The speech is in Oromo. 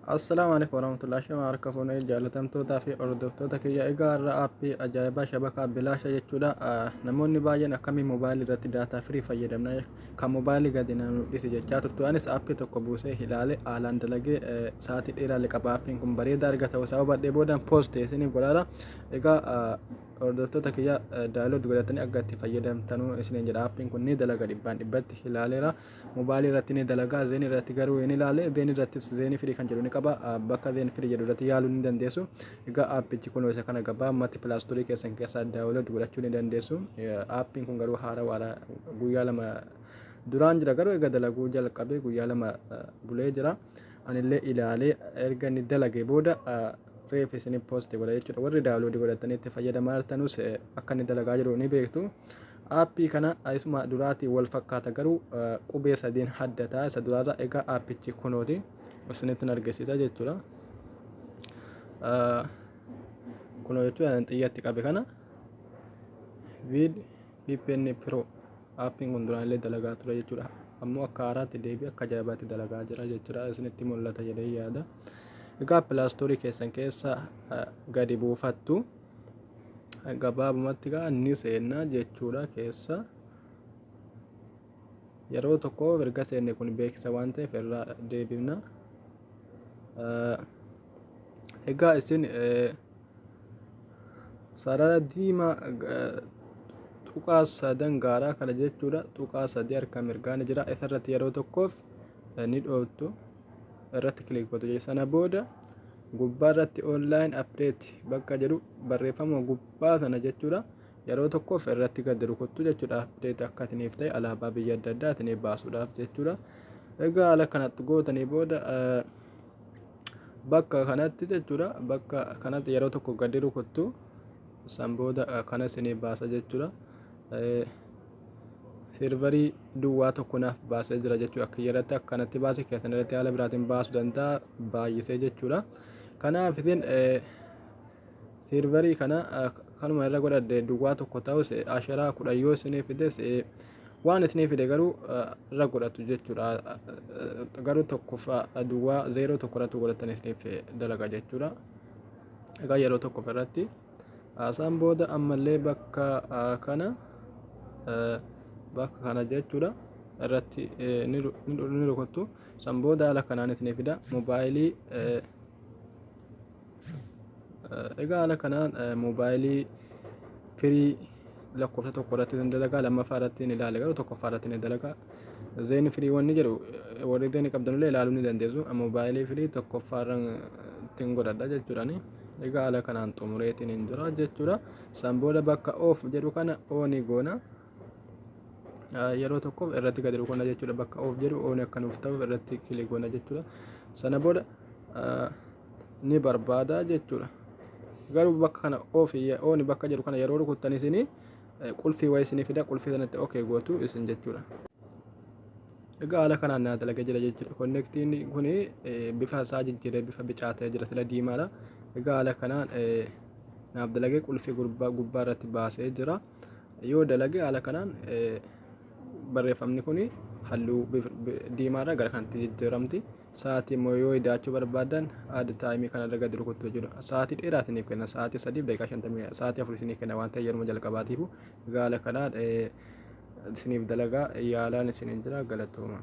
Assalaamu alaikum warahmatullahi shama harka fuunee jaalatamtootaa fi hordoftoota kiyya. Egaa har'a aappii ajaa'ibaa shabakaa bilaasha jechuudha. Namoonni baay'een akkamii moobaayilii irratti daataa firii fayyadamna, kan moobaayilii gadi na dhise jechaa turtu. Anis aappii tokko buusee ilaale, haalaan dalagee sa'aatii dheeraa qaba. Aappiin kun bareedaa erga ta'uu isaa hubadhee boodaan poost isiniif godhaadha. Egaa hordoftoota kiyya, download godhatanii akka itti fayyadamtanuu isiniin jedha. Aappiin kun ni dalaga, dhibbaan dhibbatti ilaaleera. Mobaayilii irratti ni dalaga, Zain irratti garuu hin ilaale. Zain irrattis Zain free kan jedhu ni qaba. Bakka Zain free jedhu irratti yaaluu ni dandeessu. Egaa aappichi kun isa kana gabaabumatti Play Store keessan keessaa download godhachuu ni dandeessu. Aappiin kun garuu haarawaadha, guyyaa 2 duraan jira, garuu egaa dalaguu jalqabe guyyaa 2 bulee jira. Anillee ilaalee erga inni dalage booda reef isin post godha jechuudha. Warri download godhatanii itti fayyadamaa jirtanus akka inni dalagaa jiru ni beektu. Aappii kana isuma duraatiin wal fakkaata, garuu qubee sadiin adda ta'a isa duraarra. Egaa aappichi kunooti, isinitti argisiisa jechuudha. Kunoo jechuudha, xiyyatti qabe kana, Vid VPN Pro. Aappiin kun duraan illee dalagaa ture jechuudha. Ammoo akka haaraatti deebi'ee akka ajaa'ibaatti dalagaa jira jechuudha. Isinitti mul'ata jedhee yaada. Egaa Play Store keessan keessa gadi buufattu. Gabaabumatti gaa ni seenna jechuudha keessa. Yeroo tokko erga seenne kun beeksisa waan ta'eef irraa deebifna. Egaa isin sarara diimaa tuqaa sadan gaaraa kana jechuudha, tuqaa sadii harka mirgaa ni jira, isarratti yeroo tokkoof ni dhooftu, irratti click gootu jechuudha. Sana booda gubbaa irratti online update bakka jedhu, barreeffama gubbaa sana jechuudha, yeroo tokkoof irratti gadi rukuttu jechuudha, update akka isiniif ta'e alaabaa biyya adda addaa isiniif baasuudhaaf jechuudha. Egaa haala kanatti gootanii booda bakka kanatti jechuudha, bakka kanatti yeroo tokko gadi rukuttu. San booda kana isinii baasa jechuudha. Serverii duwwaa tokko naaf baasee jira jechuudha. Akka irratti akkanatti baase, keessan irratti haala biraatiin baasuu danda'a baay'isee jechuudha. Kanaaf isin serverii kana kanuma irra godhadhe duwwaa tokko ta'us, asharaa 10 yoo isinii fides, waan isinii fide garuu irra godhatu jechuudha. Garuu tokkoffaa duwwaa zeeroo tokko irratti godhatan isiniif dalaga jechuudha. Egaa yeroo tokkoof irratti haasaan booda ammallee bakka kana, bakka kana jechuudha, irratti ni rukuttu. San booda haala kanaan isinii fida moobaayilii. Egaa haala kanaan moobaayilii free lakkoofsa tokko irratti ni dalagaa, lammaffaa irratti ni ilaale, garuu tokkoffaa irratti ni dalagaa. Zain free wanni jedhu warri Zain qabdanillee ilaaluu ni dandeessu. Moobaayilii free tokkoffaa irratti godhadha jechuudhaani. Egaa haala kanaan xumureetiin hin jira jechuudha. San booda bakka off jedhu kana on goona. Yeroo tokkoof irratti gadi rukunna jechuudha. Bakka off jedhu on akka nuuf ta'uuf irratti click goona jechuudha. Sana booda ni barbaada jechuudha. Garuu bakka kana off on bakka jedhu kana yeroo rukuttan isinii qulfii wayii isinii fida, qulfii sanatti okay gootu isin jechuudha. Egaa haala kanaan naa dalagee jira jechuudha. Connectiin kuni bifa isaa jijjiiree bifa bicaa ta'ee jira, sila diimaadha. Egaa haala kanaan naaf dalagee qulfii gurbaa gubbaa irratti baasee jira. Yoo dalage haala kanaan barreeffamni kuni halluu diimaarraa gara kanatti jijjiiramti. Sa'aatii immoo yoo idaachuu barbaadan add time kana irra gadi rukuttu jechuudha. Sa'aatii dheeraa isiniif kenna. Sa'aatii 3 fi daqiiqaa 50, sa'aatii 4 isiniif kenna waan ta'eef yeruma jalqabaatiifu. Egaa haala kanaan isiniif dalagaa, yaalaan isiniin jira, galatooma.